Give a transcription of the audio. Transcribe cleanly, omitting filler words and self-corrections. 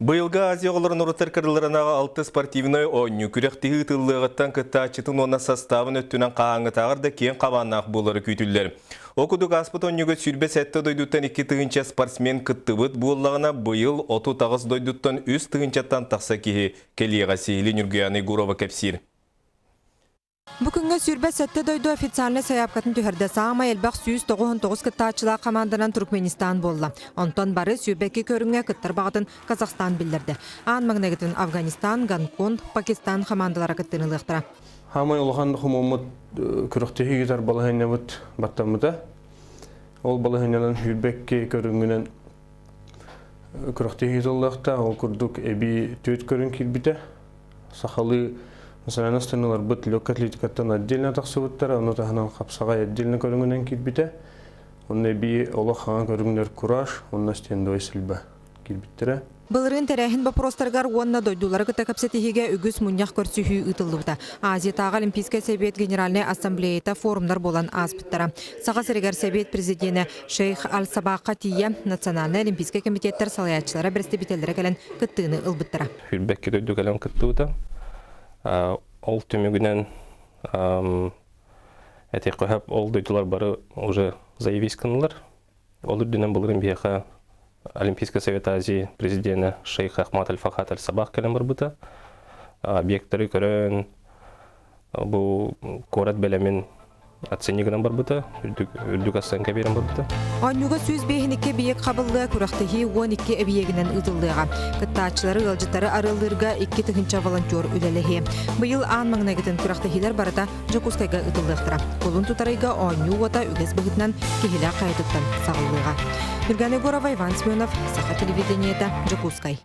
Быйылгы Азия оҕолорун норуоттар кырылларынааҕы алты спортивнай оонньуу күрэхтэһии ыытыллыаҕыттан кыттааччытын уонна састаабын өттүнэн хаһааҥҥытааҕар да киэҥ хабааннаах буолара күүтүллэр. Ол курдук ааспыт оонньууга 27 дойдуттан 2000 спортсмен кыттыбыт буоллаҕына, быйыл 38 дойдуттан 3 тыһыынчаттан тахса киһи кэлиэҕэ сиһилии Ньургуйаана Егорова кэпсиир. Бу күҥҥэ 27 дойду официальнай сайаапкатын түһэрдэ. Саамай элбэх 199 кыттааччылаах хамаанданан Туркменистан буолла. Онтон бары 22 көрүҥҥэ кыттар баҕатын Казахстан биллэрдэ. Аан маҥнайгытын Афганистан, Гонконг, Пакистан хамаандалара кыттыыны ылыахтара. Хаамай улахан хомуоммут күрэхтэһии ыытар балаһыанньабыт баттаммыта. Ол балаһыанньанан сүүрбэкки көрүҥүнэн күрэхтэһии ыытыллыахтаах. Ол курдук эбии түөрт көрүҥ киирбитэ. Сахалыы национальнай станыыларбыт легкой атлетикаттан отдельно тахсыбыттара, ону таһынан хапсаҕай отдельно көрүҥүнэн киирбитэ. Онно эбии олох хаҥа көрүҥнэр кураж уонна стендовай стрельба киирбиттэрэ. Былырыын тэрээһин боппуруостарыгар уонна дойдулары кытта кэпсэтиһиигэ үгүс мунньах көрсүһүү ыытыллыбыта. Азиятааҕы Олимпийскай Сэбиэт Генеральнай Ассамблеята форумнар буолан ааспыттара. Саха сиригэр Сэбиэт президенэ Шейх Аль-Сабаахха тиийэ Национальнай Олимпийскай комитеттар салайааччылара бэрэстэбиитэллэрэ кэлэн кыттыыны ылбыттара. Сүүрбэкки дойду кэлэн кыттыбыта. Ол түмүгүнэн этиэххэ сөп, ол дойдулар бары уже заявись гыннылар. Ол үрдүнэн былырыын биһиэхэ Олимпийский совет Азии президенэ шейх Ахмад Аль-Фахат Аль-Сабах кэлэн барбыта. Объекттары көрөн, бу куорат бэлэмин оценни гынан барбыта, үрдүк, үрдүк оценка биэрэн барбыта. Оонньууга 105 эбийиэк хабыллыа, күрэхтэһии 12 эбийиэгинэн ыытыллыаҕа. Кыттааччылары, ыалдьыттары арыаллыырга 2000 волонтер үлэлэһиэ. Быйыл аан маҥнайгытын күрэхтэһиилэр барыта Дьокуускайга ыытыллыахтара. Кулун тутарыйга оонньуу уота үгэс быһыытынан Киһилээх хайатыттан саҕыллыаҕа. Нюргана Егорова, Иван Семенов, Саха телевидениета, Дьокуускай.